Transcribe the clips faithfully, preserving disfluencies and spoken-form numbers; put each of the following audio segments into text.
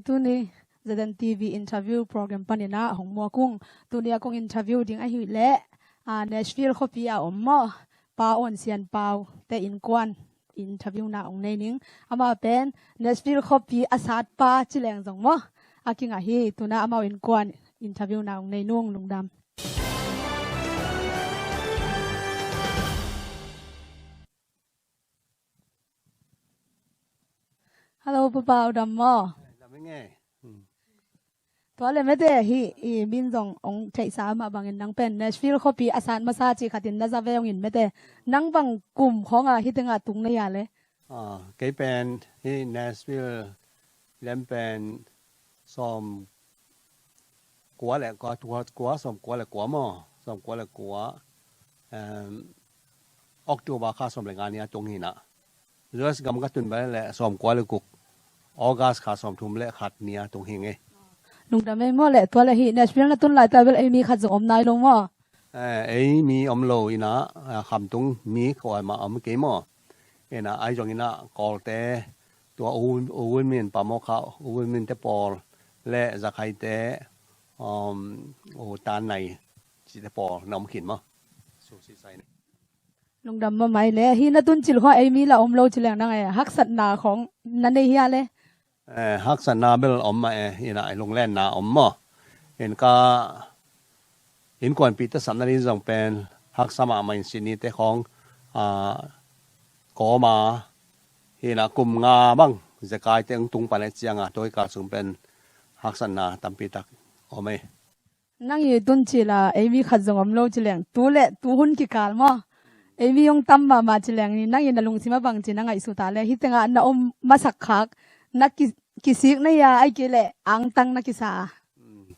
Tuni ZNTV interview program panin ah hong muak ung. Tuni a kong interview ding ahih leh, ah, Nashville khuapi a om maw, Pa Awn Sian Pau te innkuan interview na hong nei ning. Amah pen Nashville khuapi a satpa ci leng zong maw, a kingah hi. Tuna amau innkuan interview na hong nei nung. Lungdam. Hello, Papa, u dam maw? Dam ing e. Hmm. Tua le mete hi, i min zong hong theihsa mah bangin nang pen Nashville khuapi a sat masa ci khatin na za ve hong in mete. Nang bang kum khawngah hih tengah tung na hia le? Ah, kei pen hi Nashville lem pen sawm kua le kua, tua kua, sawm kua le kua maw, sawm kua le kua, em, October kha sawm le nga ni a tung hi na. U S gam ka tun bel le sawm kua le guk, August kha sawm thum le khat ni a tung hi ngei. Lungdam ei maw le, tua le hi Nashville na tun laita bel ei mi khat zong om nai lo maw? Eh, ei mi om lo ina, ah, khamtung mi khuai mah om kei maw? Ina, ai zong ina, Kawlte, tua U, U Win Min pa maw kha, U Win Min te pawl, le Zakhaite, um, U Tan Nai, ci te pawl, na om khin maw? Su si sai ni. Lungdam mahmah ei le, hi na tun cil khua ei mi la om lo ci leng nang e, haksatna khawng na nei hia le? Eh, haksatna bel om mah e, ina i lunglenna om maw? In ka innkuanpihte sapna ding zong pen haksa mahmah in Sydney te khawng, ah, kawma, hi na kum nga bang zekai te hong tung pan e cianga, tua i kal sung pen haksatna tampi tak om e. Nang i tun cila ei mi khat zong om lo ci leng, tu le tu hun kikal maw? Ei mi hong tam mahmah ci leng ni, nang i na lungsim a bang ci na ngaihsut a le, hih tengah na om masak khak, na ki, kisik na hia, ai kei le angtang na kisa a? Hmm.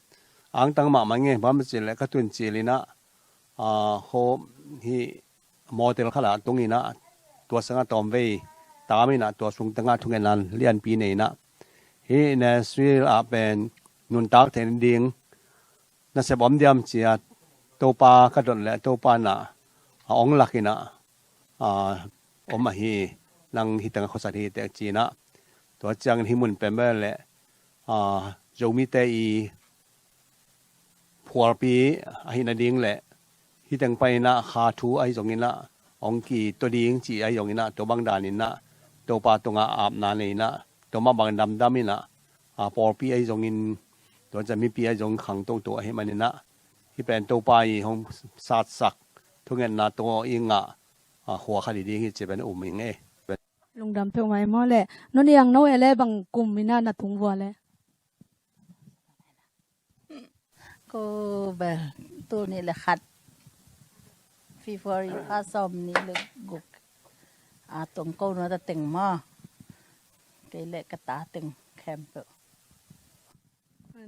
Angtang mahmah ngei, bang ci le ka tun cil ina, ah, ho hi motel khat ah tung ina, tua sanga tawmvei tam ina, tua sung tengah thungetna lianpi nei ina. Hi Nashville ah pen nuntak theih ding nasep om diam cia, Topa ka dot le Topa na a ong lak ina, a, om ahi, nang hi tengah khuasat hi tek ci ina. Tua ciangin hi mun pen bel le, a, Zomite i phualpi ahi nading le, hi teng pan ina kha thu ahi zong ina, ong ki tua ding ci ahi zong ina, tua bang dan ina, Topa tunga apna nei ina, tua mah bang damdam ina, a, pawlpi ahi zongin, tua ciang mipi ahi zong khang toto ahi man ina, hi pen Topa i hong satsak thungetna tua i ngah, a, khua khat hi ding hi ci pen um ing e. Lungdam peuhmah ei maw le. Nuni ang no e le bang kum ina na tung vua le? Ko bel tul nih le khat, February kha sawm nih le guk a tung ko nuata teng maw? Kei le ka ta teng khempeuh.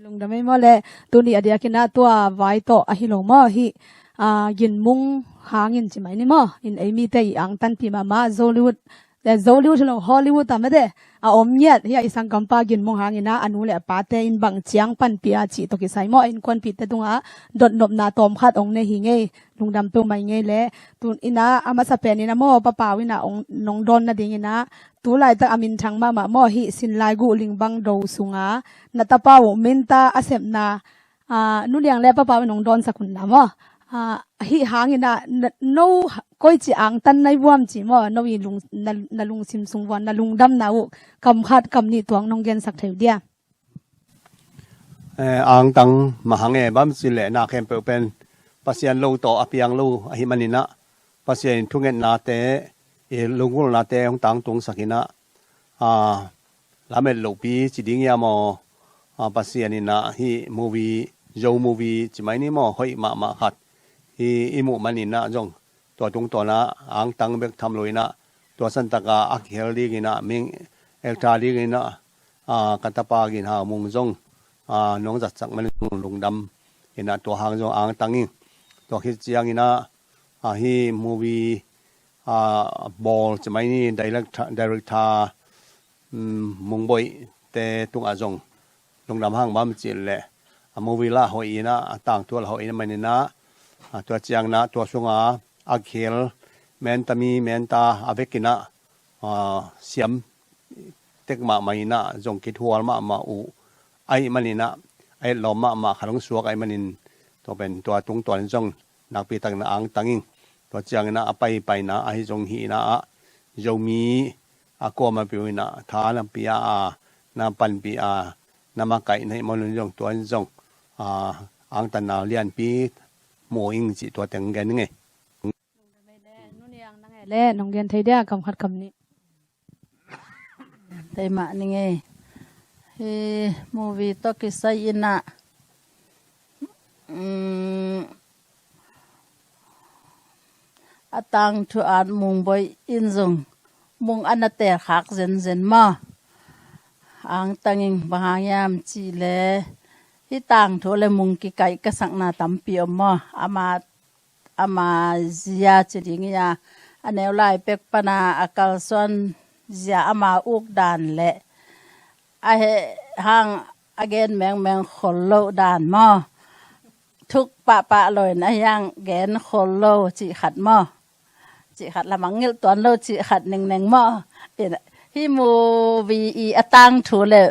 Lungdam ei maw le, tuni a diakin ah tua vai tawh ahi lo maw, hih, ah, Gin Mung hangin ci mai ni maw, in ei mite i angtanpih mahmah, Zollywood, eh, Zollywood hi lo, Hollywood ah mate a om ngiat, hih a i sanggampa Gin Mung hangin ah a nu le a pate in bang ciang panpih a cih tawh kisai maw, a innkuanpihte tungah dotnopna tawm khat ong nei hi ngei. Lungdam peuhmah i ngei le, tu ina a masa pen ina maw, Pa Pau ina ong nong dawn nading ina, tu laitak a minthang mahmah maw, hih Sinlai Guh Ling Bang Do sunga na tapa uh Minta a sepna, ah, Nu Liang le Pa Pau in ong dawnsak hun na maw. Ah, hih hang ina, na, no, koici angtan nai vuam ci maw, no i lung, na, na lungsim sung vua na lungdamna uh kam khat kam nih tuang nong gensak thei uh dia? Eh, angtang mah hang e, bang ci le na khempeuh pen Pasian lo tawh a piang lo ahi man ina, Pasian in thungetnate, i lunggulhnate hong tangtungsak ina, a, lamet lopi ci ding ia maw, a, Pasian ina hih movie, Zo movie ci mai ni maw, hoih mahmah khat hi i muh man ina zong, tua tungtawn ah angtang bek tham lo ina, tua santaka a kihel ding ina, ming ekta ding ina, a, ka tapa Gin Hau Mung zong, a, nong zatsak man lungdam ina, tua hang zong angtang ing. Tua khit ciang ina, a, hih movie, a, bawl ci mai ni, director, director, um, Mung Boih te tungah zong lungdam hang, bang ci le a movie la hoih ina, a tangthu la hoih ina man ina, a, tua ciang ina, tua sunga a kihel menta mi, menta a vek ina, a, siam tek mahmah ina, zong kithual mahmah uh, ahih manin ah, a etlawm mahmah khat hong suak ahih manin, tua pen tua tungtawn in zong nakpi takin ah angtang ing. Tua ciangin ah a paipaina ahi zong hihna ah Zomi a kuamah peuh in ah tha na pia a, na panpih a, na makaihna hih manin zong tua in zong, ah, angtanna lianpi mu ing cih tua teng gen ing ei. Nung dam ei le, nu niang nang ei le, nong gen thei dia, kam khat kam nih. Thei mah ning ei. Hi movie tawh kisai in ah, um, a tangthu at mung boih in zong mung a na tel khak zenzen maw. Angtang ing, bang hang hiam cih le, hi tangthu le mung kikaih ka sakna tampi om maw. Ama, ama zia ci ding hi a, a neu lai pek pana a kalsuan zia ama uk dan le a heh hang a gen mengmeng khol loh dan maw. Thuk pahpah lo in a hiang gen khol lo cih khat maw. Cih khat lamang ngilh tuan lo cih khat ningneng maw. Hi movie i a tangthu le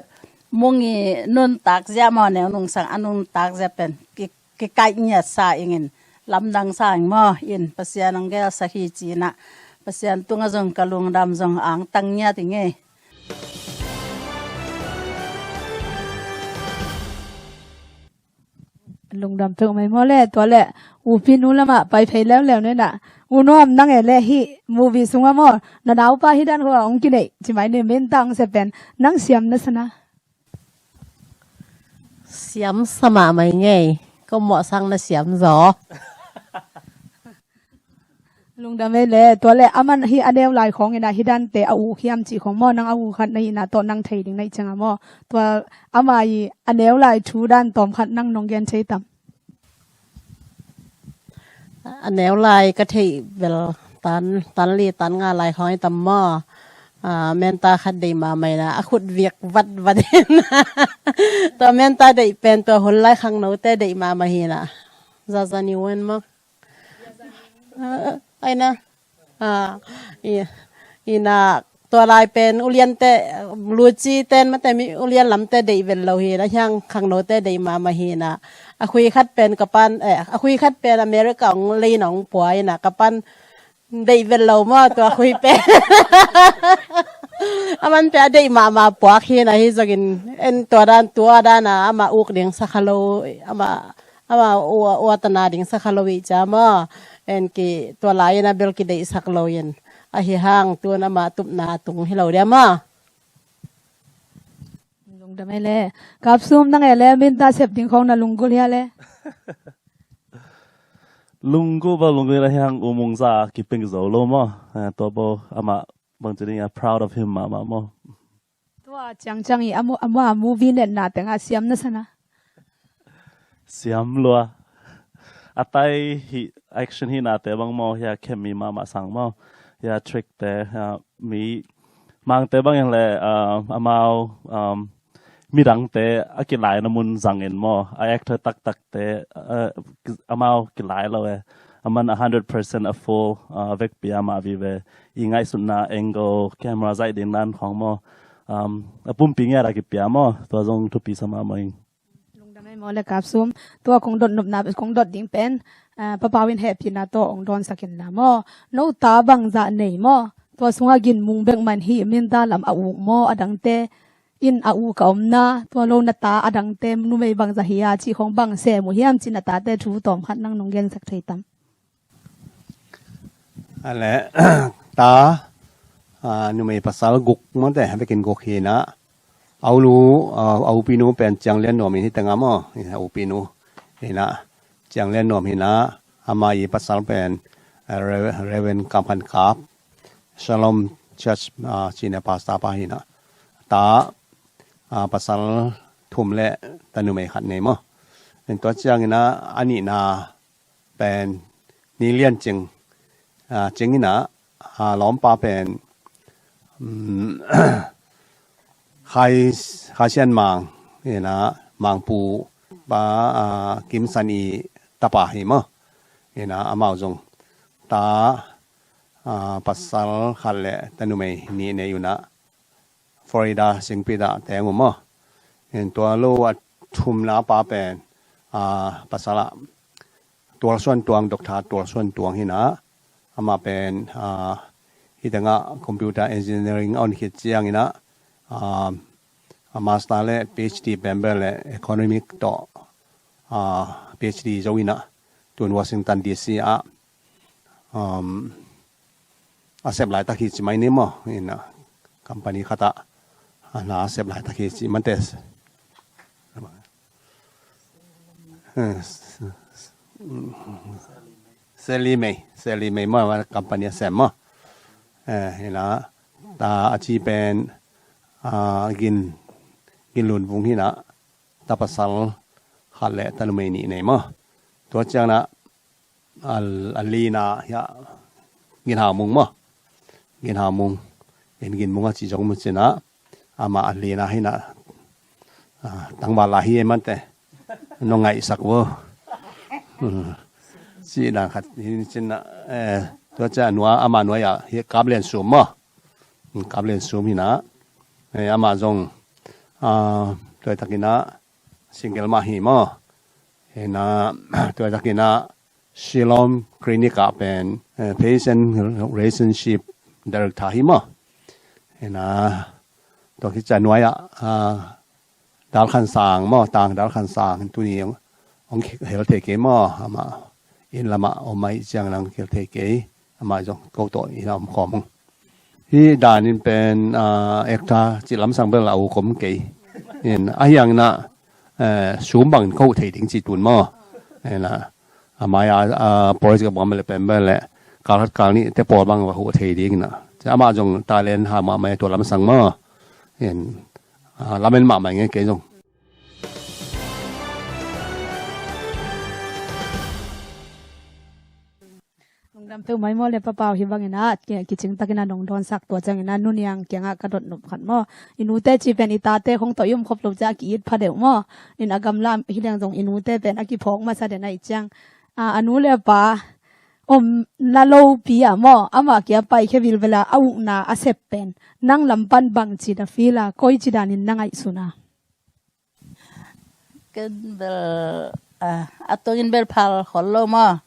mung i nuntak zia maw, neu nungsang a nuntak zia pen ki, kikaih ngiat sa ingin lamdang sa ing maw. In Pasian hong gelsak hi ci-in ah Pasian tungah zong ka lungdam zong angtang ngiat ing ei. Lungdam peuhmah maw le, tua le U Pi nu lamah pai phei leuleu nena. U Nuam, nang ei le hih movie sungah maw, na naupa hi dan khua hong kineih ci mai ni, minta hong sep pen nang siam na sa na. Siam sa mahmah ing ei, ko mawh sang na siam zaw. Lungdam ei le, tua le aman hi a neu lai khawng in ah hi dante a uk hiam cih khawng maw, nang a uk khat na hihna tawh nang thei ding na hih ciangah maw. Tua ama i a neu lai thu dan tawm khat nang nong gen thei tam? A neu lai ka theih bel tan, tan li tan nga lai khawng hi tam maw. Ah, menta khat deih mahmah in ah a khut viak vatvat in. Tua menta deih pen tua hun lai khangnote deih mahmah hi in ah. Zaza ni wen maw. Ah, ai na. Ah, i, in ah tua lai pen uliante, Luci ten mate mi ulian lamte deih vet lo hi in ah, hiang khangnote deih mahmah hi in ah. A khui khat pen ka pan, eh, a khui khat pen America hong lei in ah hong pua in ah, ka pan deih vet lo maw tua khui pen. Aman pia deih mahmah puak hi in ah, hi zongin en tua dan, tua dan ah ama uk ding sa kha lo, ama ama ua, ua tana ding sa kha lo i cia maw. En ki tua lai in a bel kideihsak lo in. Ahi hang tun ama tupna tung hi lo dia maw. Lungdam ei le. Kap Sum, nang ei le minta sep ding khawng na lunggulh hia le? Lunggulh bang lunggulh, ahi hang U Mung za kiping zo lo maw. Eh, tua bo ama bang ci ding a, proud of him mahmah maw. Tua ciangciang i a mu-, a mu-, a movie netna tengah siam na sa na? Siam lua. A tai hi action hi nate bang maw, hia khem mi mahmah sang maw. Hia trick te, hia mi mangte bang in le, ah, amau, um, midangte a kilaina mun zangin maw, a actor taktakte, ah, amau kilai lo e. Aman a hundred percent a full, ah, vekpi a mah vive. I ngaihsutna angle, camera zaih ding nan khawng maw, um, a pumpi ngiat a kipia maw, tua zong thupi sa mahmah ing. Lungdam ei maw le Kap Sum. Tua kong dot nopna, kong dot ding pen, ah, Pa Pau in hehpihna tawh hong dawnsak in la maw. No ta bangzah nei maw? Tua sungah gin mung bek man hi, minta lam a uk maw, a dangte in a uk a om na, tua lo na ta a dangte numei bangzah hi a cih khawng bang sem uh hiam cih na tate thu tawm khat nang nong gensak thei tam? A le, ta, ah, numei pasal guk mawte, vekin guk hi na. A u nu, ah, a u pi nu pen Ciang Lian Nuam in hi tengah maw, a u pi nu hi na. Ciang Lian Nuam hi na, ama i pasal pen, ah, Re-, Reverend Kam Khan Kap, Shalom Church, ah, senior pastor pa hi na. Ta, ah, pasal thum le ta numei khat nei maw. En tua ciangin a, a nihna pen Ni Lian Cing, ah, Cing in a, ah, lawmpa pen, um, Khai, Khai Sian Mang, in a, Mangpu pa, ah, Kim San i tapa hi maw. In a, amau zong ta, ah, pasal khat le ta numei nih nei un a, Florida singpi dah teng uh maw. Tua lo a thumna pa pen, a, pasal ah Tual Suan Tuang, Doctor Tual Suan Tuang hi na, amah pen, a, hi tengah computer engineering a on khit ciangin ah, a, a master le PhD pen bel le economic tawh, a, PhD zo in ah, tun Washington D C ah, um, a sep laitak hi ci mai ni maw, in ah, company khat ah, a na a sep laitak hi ci mante. Sallie Mae, Sallie Mae maw, company a sem maw. Eh, hi na, ta a ci pen, a, Gin, Gin Lun Vung hi na, ta pasal khat le ta numei nih nei maw. Tua ciang na, a, a lina hi a, Gin Hau Mung maw. Gin Hau Mung, in Gin Mung a ci zong mu ci na, amah a lina hi na, a, tangval lai hi e mante, nong ngaihsak vo. Hmm. Ci dan khat hi ci na, eh, tua ciang a nua, amah nuai ah hi Kap Lian Sum maw. Hmm, Kap Lian Sum hi na, eh, amah zong, a, tua takin ah single mah hi maw. Hi na, tua takin ah Shalom Clinic ah pen, eh, Patient Relationship Director hi maw. Hi na, tua khit ciang nuai ah, a, Dal Khan Sang maw, Tang Dal Khan Sang, tuni hong, hong hel thei kei maw, amah inn lamah om ahih ciang nang hel thei kei, amah zong ko tawh inn ah om khawm ung. Hih danin pen, a, actor cih lamsang bel a uk om kei. In, ahi hangin ah, eh, sum bangin ko thei ding ci tun maw. In ah, a mai a, a, project bang le pen bel le, kal khat kal nih te pawl bang va huh thei ding in ah. Amah zong talent ha mahmah tua lamsang maw. In, a, lamen mahmah nge kei zong. Lungdam peuhmah hi maw le Pa Pau, hih bangin ah, ki, kicing takin ah nong dawnsak tua ciangin ah, Nu Niang kiangah ka dot nop khat maw. I nute cih pen i tate khong tawh i om khop lo ciang a ki-it pha deuh maw. In a gamla hi leng zong i nute pen a kiphawk masa den ahih ciang. A, a nu le a pa omna lopi ah maw, amah kia paikhia vilvel a, a ukna a sep pen nang lam pan bangci na feel a, koici danin na ngaihsun a? Ken bel, a, a tungin bel phal khol lo maw.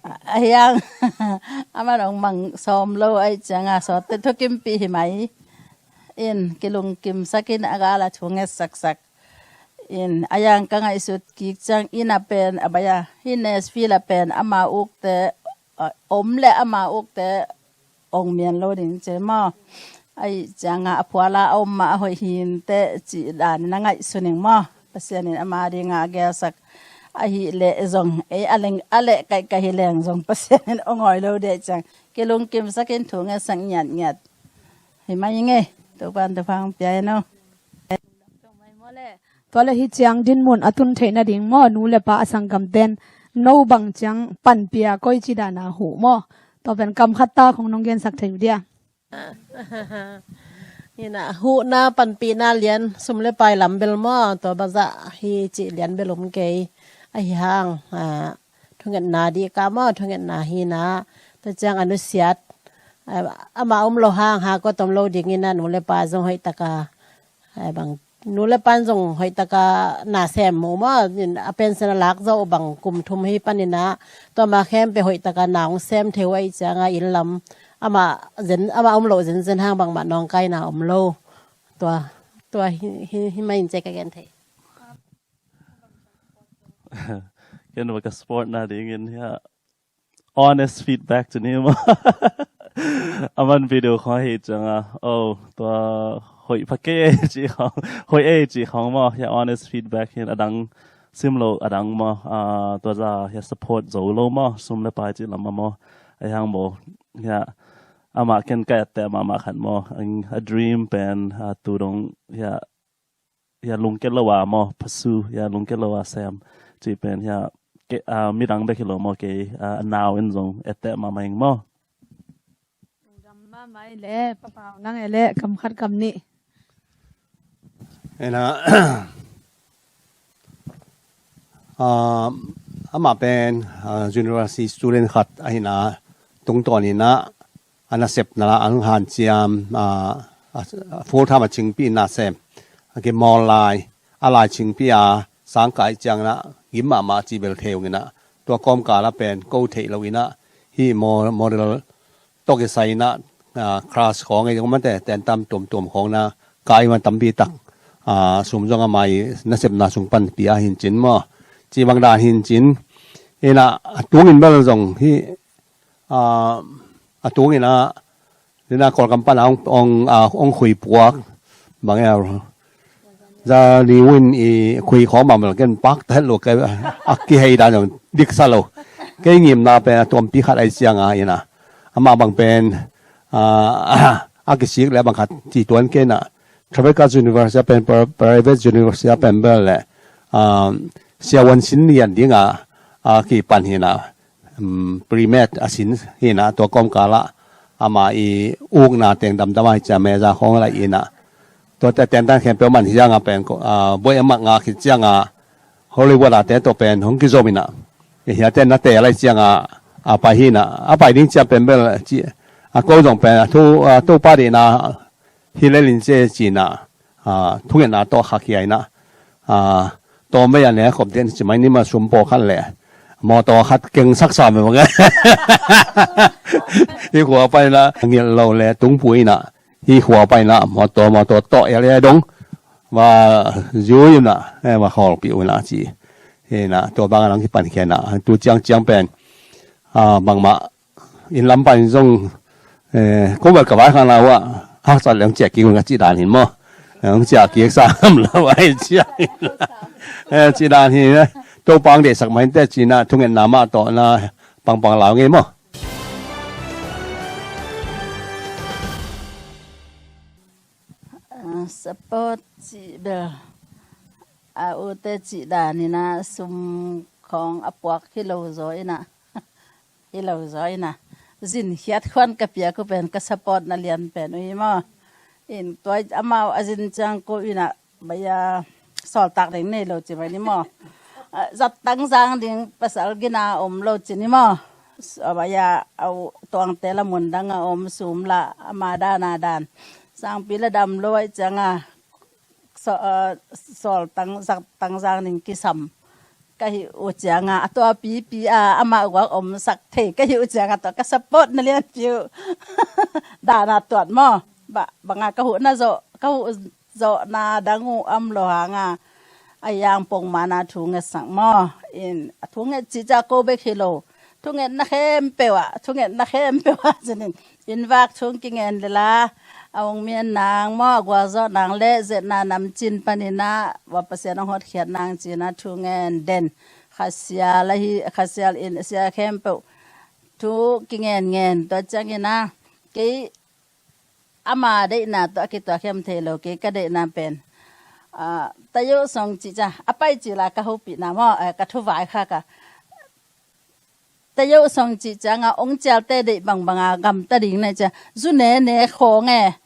A, a hiang, a man ong mang sawm lo ahih ciang a, sawt te thukimpi hi mai. In, kilungkimsak in a gal a thu ngetsaksak. In, a hiang ka ngaihsut kik ciang in a pen, a bai a, hi Nashville a pen, ama ukte, a, om le ama ukte, ong mian lo ding ci maw. Ahih ciang a, a phuala a om mah a hoih hi inteh cih danin a ngaihsun ing maw. Pasian in ama dingah a gelsak ahih leh zong, ei a leng, a leh kaihkaih hi leng zong Pasian in ong awi lo deh ciang, kilungkimsak in thu ngetsak ngiatngiat hi mai ing ei. Topa'n thupha hong pia hen aw. Tua le hih ciang dinmun a tun theih nading maw, nu le pa a sanggamte'n no bang ciang panpih a, koici dan a huh maw? Tua pen kam khat ta khong nong gensak thei uh dia? Hi na, huhna panpihna lian, sum le pai lam bel maw, tua bangzah hi cih lian bel om kei. Ahi hang, a, thungetna dih ka maw, thungetna hi na, tua ciang a nusiat, a, amah om lo hang, ha kua tom lo dingin a nu le pa zong hoih taka, a, bang, nu le pa'n zong hoih taka na sem uh maw, in a pension a lak zawh uh bang kum thum hi panin a, tua ma khempeuh hoih taka na hong sem thei uh ahih ciang a, inn lam amah zen, amah om lo zenzen hang bangmah nawngkaina om lo. Tua, tua hi, hi, hi mai in ci ka gen thei. Ken va ka support nadingin hia, honest feedback ci ni maw. A man video khong hi ciang a, oh, tua hoih pha kei e ci khong, hoih e ci khong maw, hia honest feedback hi in, a dang sim lo a dang maw, a, tua zah hia support zo lo maw, sum le pai ci lam a maw, a hiang maw, hia, amah ken ka etteh mahmah khat maw, a, a dream pen, a, tu dong, hia, hia lungke lo a maw, pursue, hia lungke lo a sem, cih pen hia, ke, a, midang bek hi lo maw, kei, a, a nau in zong etteh mahmah ing maw. Lungdam mahmah e le, Pa Pau, nang e le, kam khat kam nih. Ena, a, amah pen, a, university student khat ahina, tungtawn ina, a nasepna la ang hanciam, a, a, full time a cingpi na sem, a kimawl lai, a lai chingpi a sang kai ciang inah gim mahmah cih bel thei ung inah, tua kawmkal ah pen ko theih lo inah, hih mo-, model tawh kisai inah, ah, crush khawng ei, kong mate tentam tuamtuam khawng na kai man tampi tak, ah, sum zong ama i nasepna sung pan pia hincin maw. Ci bang dan hincin inah, a tungin bel zong hih, ah, a tungin ah, inah Kawlgam pan a ong, ong, ah, ong khui puak bang e, za liwin i khui khawng bang bel ken pak ta het lo, kei a kihei dan zong diksa lo. Kei ngimna pen a tuampi khat ai ciang a inah, amah bang pen, ah, a kisik le bang khat ci tuan kei inah, Trafalgar University a pen, pri-, private university a pen bel le, ah, siavuan sin lian ding a, a kipan hi inah, um, pre-med a sin hi inah, tua kawmkal ah ama i ukna teng damdam a hi ciang meza khawng lai inah, tua te tentan khempeuh man hi ciang a pen ko-, ah, buai a mak nga khit ciang a Hollywood a te tawh pen hong kizom inah, i hia te na te lai ciang a, a pai hi inah, a pai ding ciang pen bel ci, a ko zong pen a thu, a Topa deihna hi lel in ci e ci inah, ah, thungetna tawh kha khia inah, ah, tawm vei a ne khop den ci mai ni maw, sum pawlkhat le mawtaw khat keng saksa me bang e. Hih khua pai inah ngilh lo le tungpui inah, hih khua pai inah mawtaw, mawtaw tawh el e dong va zui inah, eh, va khawlpih uh inah ci. Hi inah tua bang a nang kipan khia inah, tu ciangciang pen, ah, bangmah inn lam pan zong, eh, kong bel ka vaikhak na uh ah, haksa leng ciah kik un ka cih dan hi maw. Eh, hong ciah kik sam lo ai ciah. Eh, cih dan hi, eh, Topa hong deihsak mah hi inteh ci inah, thungetna mah tawh na pangpang lau ngei maw. Ah, support cih bel a ute cih dan inah sum khawng a puak hi lo zaw inah. Hi lo zaw inah, zin khiat khuan ka piak uh pen ka support na lian pen uh hi maw. In tua amau a zin ciang ko inah, bai a sawltak ding nei lo ci mai ni maw. Ah, zattang zang ding pasal gina om lo ci ni maw. S-, bai a au tuangte la mun dang a om, sum la ama dan a dan. Sangpi la dam lo ai ciang a, saw-, ah, sawltang, zattang zang ding kisam ka hih uh ciang a, a tua pipi a amah guak omsak thei ka hih uh ciang a, tua ka support na lianpi uh. Dan a tuat maw. Ba, bang a ka huh na zawh, ka huh zawhna dang uh om lo hang a, a yang pongman a thu ngetsak maw. In, a thu nget cih ciang ko bek hi lo. Thungetna khempeuh ah, thungetna khempeuh ah cinin, inn vak thu kingen le la, a ong mian nang maw, a gualzawh nang le, zetna namcin panin ah, va Pasian ong hotkhiat nang cin ah, thungen den. Khasial ahi, khasial in, sia khempeuh thu kingen ngen. Tua ciangin ah, kei ama deihna tawh a kituak hiam thei lo, kei ka deihna pen, ah, Tayo Song cih ciang, a pai cil a ka hopihna maw, eh, ka thuvai kha ka. Tayo Song cih ciang a, ong cialte deih bangbang a gamta ding na ciang, zu nene khawng e,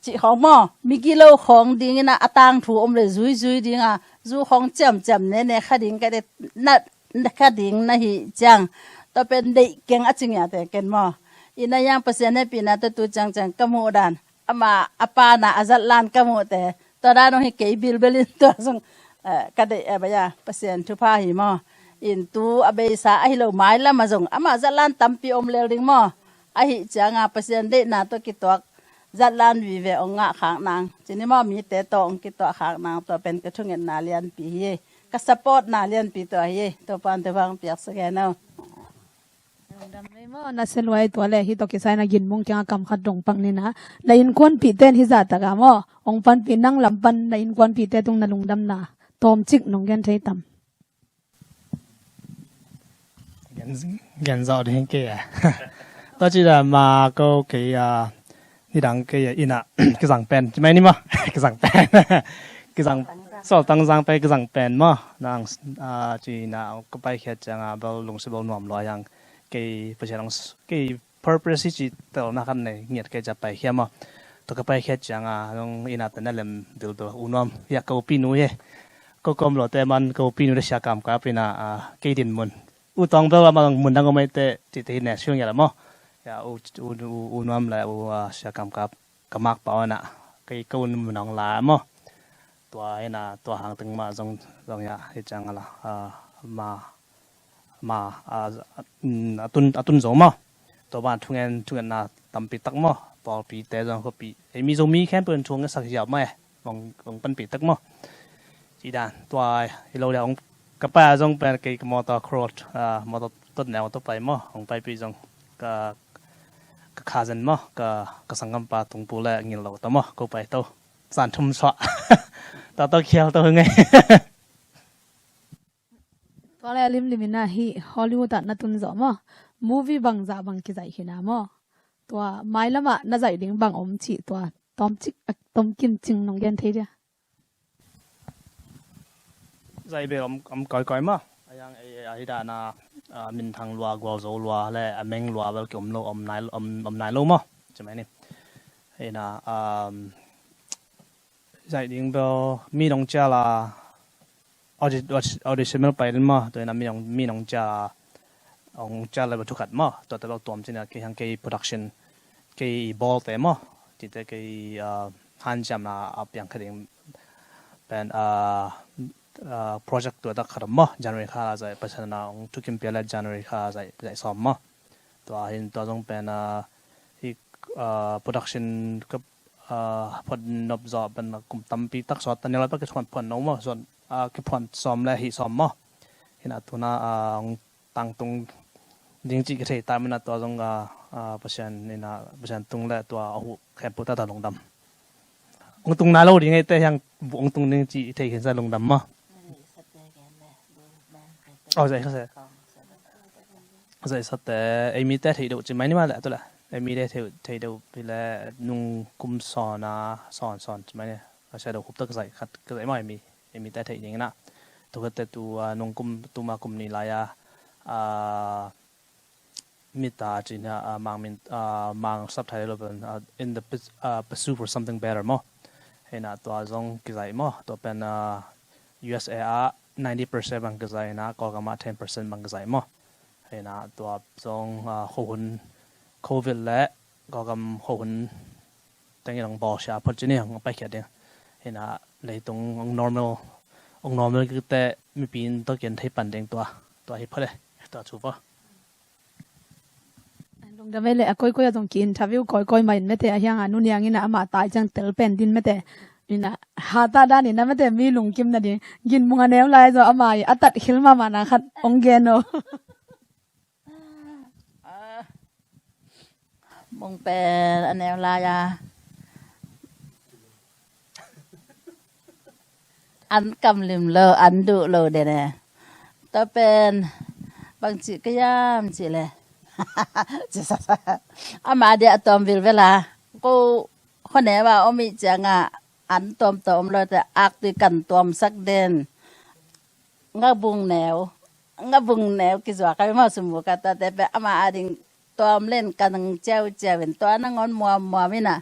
cih khawng maw, migilo khawng dingin a, a tangthu om le zuizui ding a, zu khawng ciamciam nene kha ding ka deih na, na kha ding na hi ciang, tua pen deih keng a ci ngiate ken maw. Ina yang Pasian hehpihna tawh tu ciangciang ka muh dan, ama a pana a zatlan ka muhte, tua dan ong hi kei bilbel in tua zong, eh, ka deih, eh, bai a, Pasian thupha hi maw. In tu a beisa ahi lo mailam a zong ama zatlan tampi om lel ding maw. Ahi ciang a Pasian deihna tawh kituak zatlan vive ong ngah khak nang, cini maw, mite tawh ong kituah khak nang, tua pen ka thungetna lianpi hi. Ka supportna lianpi tua hi. Topa'n thupha ong piaksak hen aw. Lungdam ei maw, na sia luai. Tua le hih tawh kisai na ginmung kiang a kam khat dong pak ni na. Na innkuanpihte in hih zahtak a maw, ong panpih, nang lam pan na innkuanpihte tung na lungdamna tawmcik nong gen thei tam? Gen, gen zawh ding kei a. Tua ci dan ma ko kei a, nidang kei a inn ah kizang pen ci mai ni maw. Kizang pen. Kizang, sawltang zang pen kizang pen maw. Nang, ah, ci na ka paikhiat ciang a bel lungsim bel nuam lua hiang. Kei Pasian ong s-, kei purpose hi ci telna khat nei ngiat kei ci a paikhia maw. Tua ka paikhiat ciang a, nong inn ah te na lem bilbel U Nuam. Hia ka upinu hi. Ko kom lo te man ka upinu le Sia Kam Kap inn ah, ah, kei din mun. U Tawng bel a mang mun dang om ei te, ci te hi ne siung ya la maw. Ya, U, U, U, U Nuam le U, ah, Sia Kam Kap. Ka mak pau na. Kei ka un mun ong la maw. Tua hi na, tua hang teng mah zong, zong hi a, hi ciang a la, ah, ma, ma, ah, mm, a tun, a tun zo maw. Tua ban thungen, thungetna tampi tak maw. Pawlpi te zong khuapi. Ei mi Zomi khempeuh in thungetsak hiam maw e. Hong, hong panpi tak maw. Ci dan, tua hi lo le hong ka pa zong pen kei ka mawtaw khuat, ah, mawtaw tot neu tawh pai maw. Hong paipih zong ka, ka cousin maw, ka, ka sanggampa Tungpu le ngin lo ta maw. Ko pai to. Zan thum suah. Tua tawh khial to hi ngei. Tua le a limlim in ah hih Hollywood ah na tun zawh maw? Movie bangzah bang kizaih hi na maw? Tua mailam ah na zaih ding bang om cih tua tawmcik, a, tawmkin cing nong gen thei dia? Zaih bel om, om kawikawi maw? A yang ei, ei, a hi dan a, a, minthang lua, gualzo lua le a meng lua bel ki om lo, om nai, om, om nai lo maw? Ci mai ni. Hi na, um, zaih ding bel mi nong cial a audi-, audi-, audition bel pai den maw, tua hi na mi nong, mi nong cial a, hong cial le bel thu khat maw, tua te bel tuam ci na kei hang kei production, kei i bawl te maw, ci te kei, ah, hanciamna a piang kha ding pen, ah, ah, project tua tak khat om maw, January kha la zaih, Pasian na hong thukim pia le January kha zaih, zaih sawm maw. Tua hin tua zong pen, ah, hi, ah, production ka, ah, phuan nop zawh pen kum tampi tak sawt ta ni lai pa kiphuan phuan no maw, sawt, ah, kiphuan sawm le hih sawm maw. Hi na tu na, ah, hong tangtung ding cih ka thei ta mi na tua zong, ah, ah, Pasian, hi na Pasian tung le tua a huh khempeuh ta ta lungdam. Hong tung nai lo ding ei te hiang hong tung ding cih thei khin sa lungdam maw. Oh, zaih kha se. Zaih sa te, ei mi te thei deuh ci mai ni ma le, tu le. Ei mi te thei, thei deuh pi le nung kum sawn a, sawn, sawn ci mai ni. A sia deuh hup tak zaih khat, ka zaih maw ei mi, ei mi te thei ding na. Tu khat te tu, ah, nung kum, tu ma kum ni lai a, ah, mi ta ci na, ah, mang min, ah, mang sap thai lo pen, ah, in the pus-, ah, pursuit for something better maw. Hi na tua zong kizaih maw, tua pen, ah, U S A ah ninety percent bang kizaih na, Kawlgam ah ten percent bang kizaih maw. Hi na tua zong, ah, khuahun Covid le Kawlgam khuahun teng in hong bawlsia phot ci ni hong paikhiat ding. Hi na leitung hong normal, hong normal kite mipi in tawh kian thei pan ding tua, tua hi phot e, tua cu vo. Lungdam ei le a koikoi a zong ki interview koikoi mah in mete a hiang a nu niang in a amah tai ciang tel pen din mete. In a hata dan in a mete mi lungkim na ding. Gin mung a neu lai zaw amah i a tat khil mahmah na khat hong gen o. Mung pen a neu lai a. An kam lim lo, an duh lo den e. Tua pen bang cih ka hiam cih le. Ama dia a tuam vilvel a. Ko khuaneu a om ih ciang a an tuam tawh om lo te ak tui kan tuamsak den. Nga bung neu, nga bung neu kizuak a mawh sum buk a tua te pen ama a ding tuam len kan ciauciau in tua nangawn muammuam in a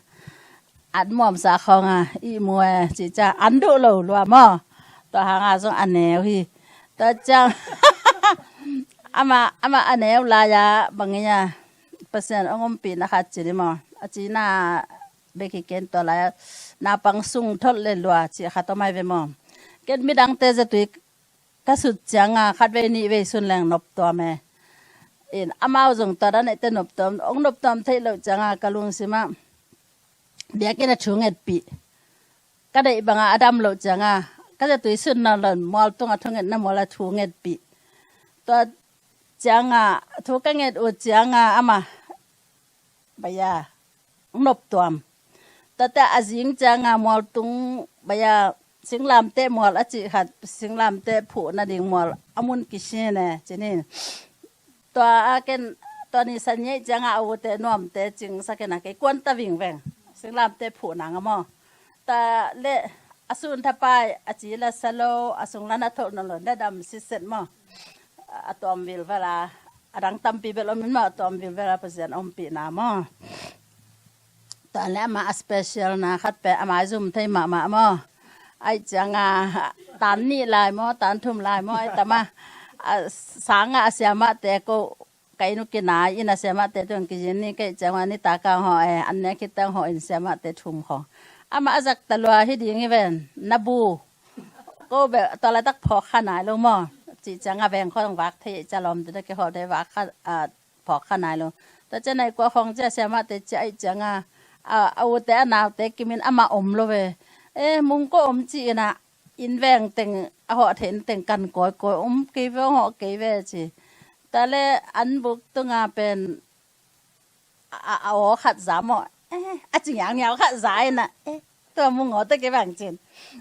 an muamsa khawng a ih mu e ci ciang an duh lo lua maw. Tua hang a zong a neu hi. Tua ciang ama, ama a neu lai a bang hi a Pasian hong ompihna khat ci ni maw. A cina bek hi ken tua lai a naupang sung tholh le lua ci khat om ai ve maw. Ken midangte zatui ka sut ciang a khatvei nihvei sun leng noptuam e. In amau zong tua dan eite noptuam, hong noptuam theih loh ciang a ka lungsim ah biakinn a thu ngetpih. Ka deih bang a a dam loh ciang a ka zatui sun nawn lo in mual tung a thu ngetna mual a thu ngetpih. Tua ciang a thu ka nget uh ciang a ama baya noptuam. Tua te a zing ciang a mual tung baya singlamteh mual a cih khat, singlamteh phuh nading mual a mun kisin e ci ni. Tua a ken tua ni san ngeih ciang a a ute nuamte cingsak in a kei kuan ta vingveng. Singlamteh phuh nang a maw. Ta le a sun thapai a ci la sa lo, a sung lan a tholh nawn lo, na dam sitset maw. A tuam vilvel a, a dang tampi bel om in maw, a tuam vilvel a Pasian ompihna maw. Tua le ama a special na khat pen ama zum thei mahmah maw. Ai ciang a tan nih lai maw, tan thum lai maw, ai tam a, a sang a a siamahte ko ka inn uh kinai in a siamahte tung kizin ni kei ciang a nitak a hong hawh e, an nek khit teng hawh in siamahte thum khawng. amah a zak ta lua hi ding hi ven, na bu. Ko bel tua laitak phawk kha nai lo maw. Cih ciang a veng khawng vak thei cia lawm tu na ke hawl thei vak kha, a, phawk kha nai lo. Tua ciang nai kua khawng cia siamahte cia aih ciang a, a, a ute a naute kimin amah om lo ve. E, mung ko om ci ina, inn veng teng a hawh theih teng kan kawikawi om kei ve, hong hawh kei ve ci. Tua le an buk tunga pen a, a, a aw khat za maw? Eh, a ci ngiaungiau khat za ina, eh, tua mung aw te kei bang cin.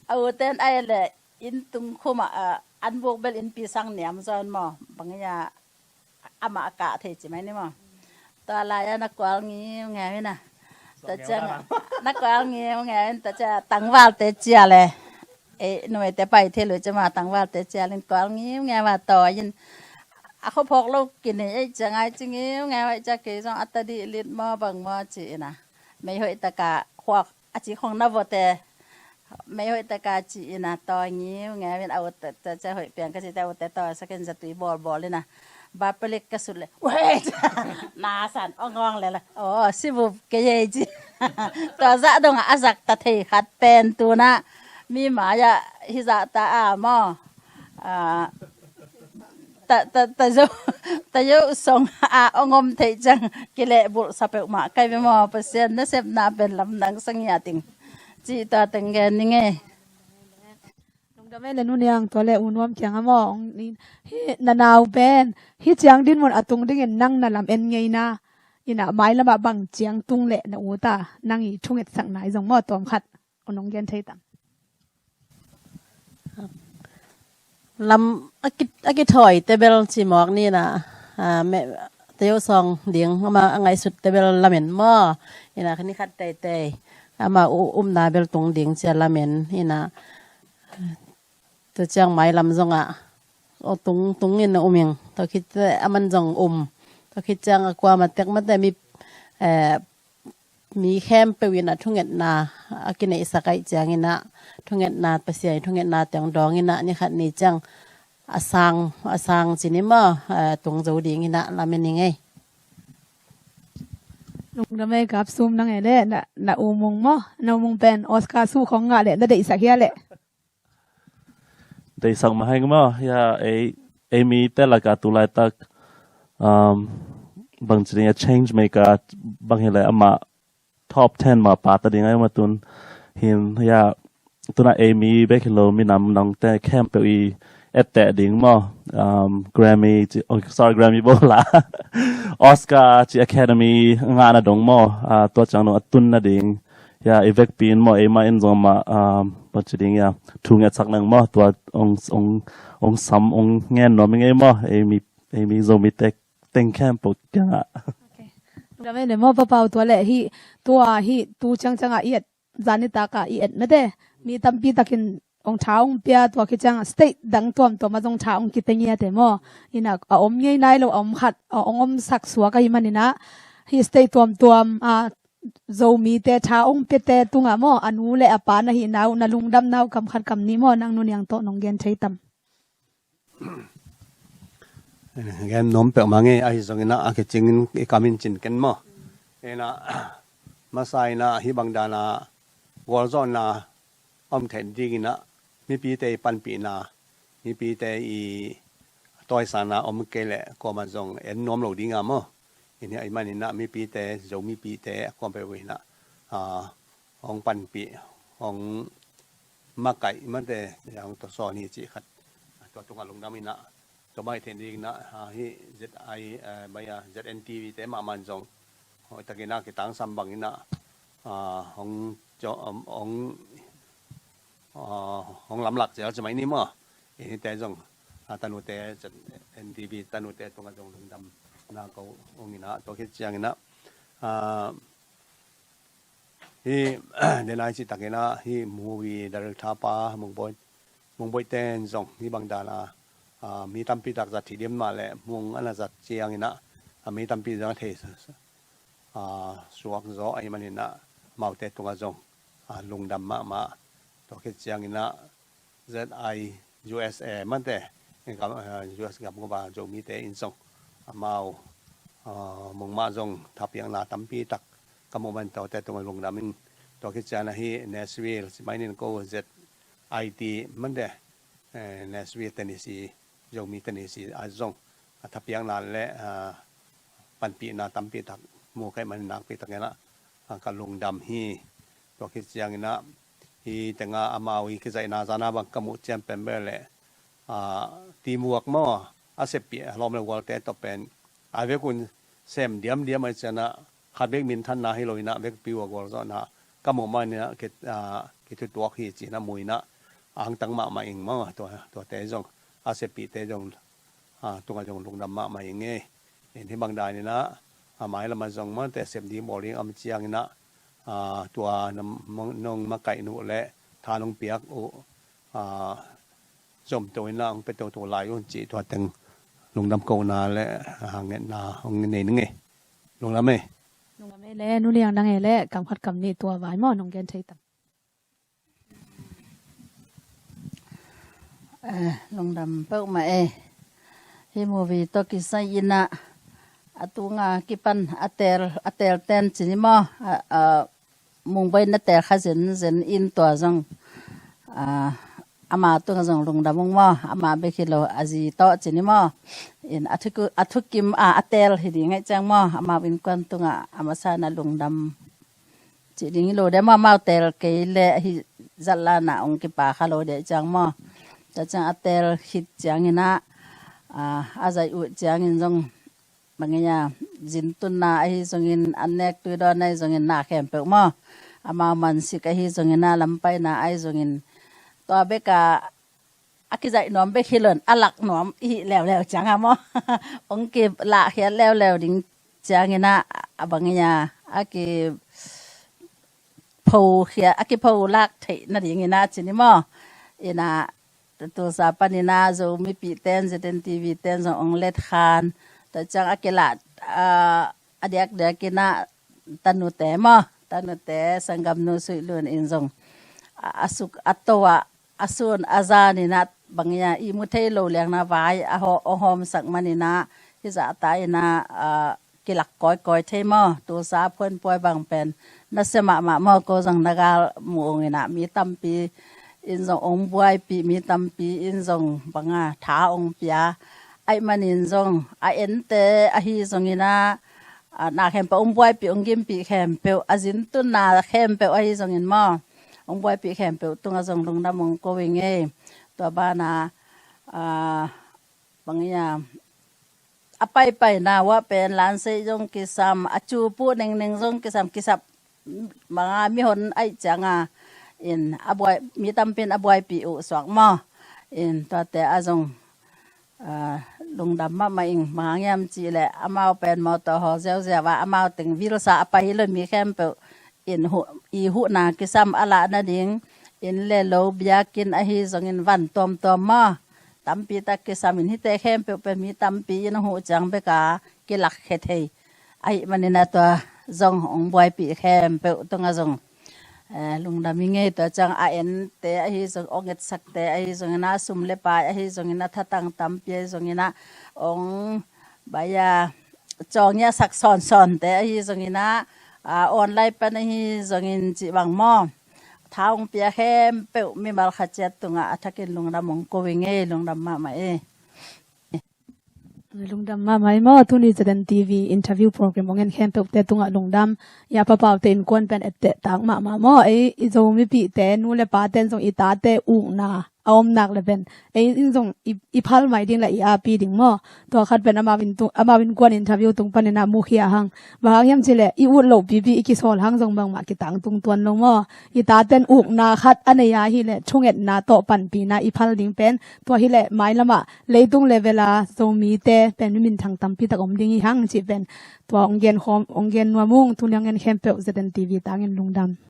A uten ai le inn tung khuma, a, an buk bel innpi sang niam zaw in maw? Bang ia amah a kah thei ci mai ni maw? Tua lai-a na kual ngiu ngiau ina. Tua ciang na kual ngiu ngiau in tua ciang tangvalte cia le. E, numeite pai thei lui cia ma tangvalte cia lin kual ngiu ngiau a tawi in. A khuaphawk lo kinei ei cia ngai ci ngiu ngiau ei cia kei zong a tadih lit maw bang maw ci ina. Mei hoih taka khuak a ci khong na vote. Mei hoih taka ci ina tawi ngiu ngiau in a ut ta, ta cia hoih piang ka ci ta ut ta tawi sakin zatui bawlbawl ina. Bapalik ka sut le. Weh! Na san ong ong le la. Oh, sivup kei ei ci. Tua zah dong a zak ta thei khat pen tuna. Mi mai-ah hizah ta a maw. Ah, ta, ta, ta zo, ta zo song a ong om thei ciang kileh bulh sa peuhmah kai ve maw. Pasian nasepna pen lamdang sa ngiat ing. Cih tua teng gen ning ei. Lungdam ei le Nu Niang tua le U Nuam kiang a maw, ong ni, hi na nau pen hi ciang dinmun a tung dingin nang na lam en ngeina ina mailamah bang ciang tung le na ut a nang i thungetsak nai zong maw tawm khat ong nong gen thei tam. Lam a ki, a kithawi te bel ci mawk ni ina, a, me, te yo song ding ama a ngaihsut te bel lamen maw ina kha ni khat teitei ama u, umna bel tung ding cia lamen ina. Tua ciang mailam zongah aw tung, tung in a um ing. Tua khit ciang a man zong um. Tua khit ciang a kuama tek mate mi, eh, mi khempeuh in a thungetna a kineihsak aih ciang in a thungetna Pasian i thungetna teng dawng in a ni khat ni ciang a sang, a sang ci ni maw, eh, tung zo ding in a lamen ning ei. Lungdam ei Gap Sum nang ei le na, na U Mung maw, na U Mung pen Oscar suh khong ngah le na deihsak hia le. Deihsak mah heng maw, hia ei, ei mite laka tu laitak, um, bang ci ding a change maker bang hi le amah top ten mah pa ta ding a om a tun hin, hia tuna ei mi bek hi lo minam nongte khempeuh i etteh ding maw, um, Grammy ci, oh, sorry, Grammy bo la Oscar ci Academy ngahna dong maw, ah, tua ciang dong a tunna ding. Ya, i vekpi in maw, eimah in zong mah, um, bang ci ding ya, thu ngetsak nang maw, tua ong, ong, ong sam, ong ngen nuam i ngei maw, ei mi, ei mi Zomi tek teng khempeuh kiangah. Ok. Lungdam ei le maw, Pa Pau tua le hi, tua hi, tu ciangciang ah i et, zan nitak ah i et mate, mi tampi takin ong tha ong pia tua khit ciang state dang tuamtuam ah zong tha ong kipia ngiat e maw. Ina a om ngei nai lo a om khat, a ong omsak suak ahih manin ah, hi state tuamtuam, a, Zomite tha ong piate tungah maw, a nu le a pa na hihna uh, na lungdamna uh kam khat kam nih maw, nang Nu Niang tawh nong gen thei tam? Gen nuam peuhmah ngei, ahi zongin ah a kicingin i kamin cin ken maw. Ina masa ina hih bang dana gualzawhna om theih dingin ah mipite i panpihna, mipite i tawisangna om kei leh kuamah zong en nuam lo dinga maw. Ina ahih manin ah mipite, Zo mipite a kuam peuh ina, ah, hong panpih, hong makaih mate, hong tawsawn hi cih khat. Tua tungah lungdam ina, tua mai theih dingin ah, ah, hih Z I, eh, mai a, Z N T V te mahmah zong hoih takin ah kitangsam bangin ah, ah, hong, hong, ah, hong lamlak zel ci mai ni maw. Ina te zong, ah, tanute, Z N T V tanute tungah zong lungdamna ko ong ina, tua khit ciangin ah, ah, Hi, denai cih takin ah, hi movie director pa, Mung Boi, Mung Boi ten zong, hi bang dana, ah, mi tampi tak zat hi diam mah le, Mung ana zat ciangin ah, ah, mi tampi zong a thei, ah, suak zaw ahih manin ah, amaute tungah zong, ah, lungdam mahmah, tua khit ciangin ah, Z I U S A mate, gam, eh, U S gamkup a Zomite in zong amau, eh, mungmah zong thapiakna tampi tak ka muh man tawte tungah lungdam in Tua khit ciang a hi Nashville, ci mai ning ko Z I T man de, eh, Nashville, Tennessee, Zomi Tennessee a zong a thapiakna le, ah, panpihna tampi tak mu ka hih manin nakpi takin ah, ah, ka lungdam hi. Tua khit ciangin ah hi tenga amau i kizaihna zana bang ka muh ciang pen bel le, ah, teamwork maw, a seppih a lawm le gualte tawh pen a vekun sem diamdiam a i ciang ah khat vek minthanna hi lo in ah vekpi uh a gualzawhna ka muh manin ah ki, ah, kithutuak hi ci-in ah mu in ah a hangtang mahmah ing maw, tua, tuate zong a seppihte zong, ah, tungah zong lungdam mahmah ing ei. In hih bang danin ah a mailam ah zong mawte sem ding bawl ding om ciangin ah, ah, tua nong makaih nuh le tha nong piak uh, ah, zomto in ah hong pia toto lai un cih tua teng lungdam kohna le, ah, ngetna hong nei ning ei. Lungdam ei. Lungdam ei le, Nu Liang dang ei le, kam khat kam nih tua vai maw, nong gen thei tam. Eh, lungdam peuhmah ei. Hih movie tawh kisai in ah a tunga kipan a teel, a teel ten ci ni maw, a, a, Mumbai na teel kha zenzen in tua zong, ah, ama tungah zong lungdam ung maw, ama bek hi lo a zi tawh ci ni maw. In a thu, a thukim, ah, a teel hi ding ngaih ciang maw, amau innkuan tungah a masa in ah lungdam cih ding hi lo deuh maw, amau teel kei le hih zat la-in ah hong kipa kha lo deuh ciang maw. Tua ciang a teel khit ciangin ah, ah, a zaih uh ciangin zong bang ei a, zintunna ahi zongin, an nek tui dawn ahi zongin, na khempeuh maw, amau mansik ahi zongin ah, lampaina ahi zongin, tua bek a a kizaih nuam bek hi lo in a lak nuam i hih leuleu ciang a maw, hong kilahkhiat leuleu ding ciangin ah, a bang ei a, a kipho khia, a kipho lak theih nadingin ah ci ni maw. In ah Tulsa panin ah Zomipihte in Z N T V-te in zong hong let khan, tua ciang a kilah, ah, a diakdiakin ah tanute maw, tanute, sanggamnu Suih Lun in zong a, a suk a to ah, a sun a zanin ah bang ei a, ihmu thei lo liangna vai a ho, a hawmsak manin ah, hih zahta in ah, ah, kilak kawikawi thei maw. Tulsa phuanpuai bang pen nasia mahmah maw, ko zong na gal mu ung in ah, mi tampi in zong hong buaipih, mi tampi in zong bang a, tha hong pia. Ahih manin zong a ente ahi zongin ah, ah, na khempeuh hong buaipih, hong gimpih khempeuh, a zintunna khempeuh ahi zongin maw, hong buaipih khempeuh tungah zong lungdam hong ko ing ei. Tua banah, ah, bang ei a, a paipaina uah pen lanseih zong kisam, a cupuh nengneng zong kisam, kisap bang a, mihon ahih ciang a, in a buai, mi tampi in a buaipih uh suak maw. In tuate ah zong, ah, lungdam mahmah ing. Bang hang hiam cih leh amau pen mawtaw hawl ziauziau a, amau teng vilsa a pai hi lo in, mi khempeuh in huh, i huhna kisam a lah nading, inn le lo, biakinn ahi zongin, van tuamtuam maw, tampi tak kisam in, hihte khempeuh pen mi tampi in hong huh ciang bek a kilakkhia thei ahih manin ah, tua zong hong buaipih khempeuh tungah zong, eh, lungdam ing ei. Tua ciang a ente ahi zong, hong etsakte ahi zongin ah, sum le pai ahi zongin ah, thatang tampi ahi zongin ah, hong bang ei a, cawng i a sak sawnsawnte ahi zongin ah, ah, online pan ahi zongin cih bang maw, tha hong pia khempeuh mimal khat ciat tungah a thakin lungdam hong ko ing ei, lungdam mahmah ei. Lungdam mahmah ei maw, tuni Z N T V interview program hong en khempeuhte tungah lungdam. I a papaute innkuan pen etteh tak mahmah maw, ei i Zomipihte, nu le pate in zong i tate ukna a om nak le pen ei in zong i, i phal mai ding le i api ding maw. Tua khat pen amau in tung, amau innkuan interview tung panin ah mukhia hang. Bang hang hiam cih leh i ut loh pipi i kisawl hang zong bangmah kitangtung tuan lo maw. I tate in ukna khat a nei a hih leh thungetna tawh panpihna i phal ding pen, tua hi leh mailam ah leitung level a Zomite pen mi minthang tampi tak om ding hi hang cih pen tua hong gen khawm, hong gen nuam ung. Tuni hong en khempeuh Z N T V tangin lungdam.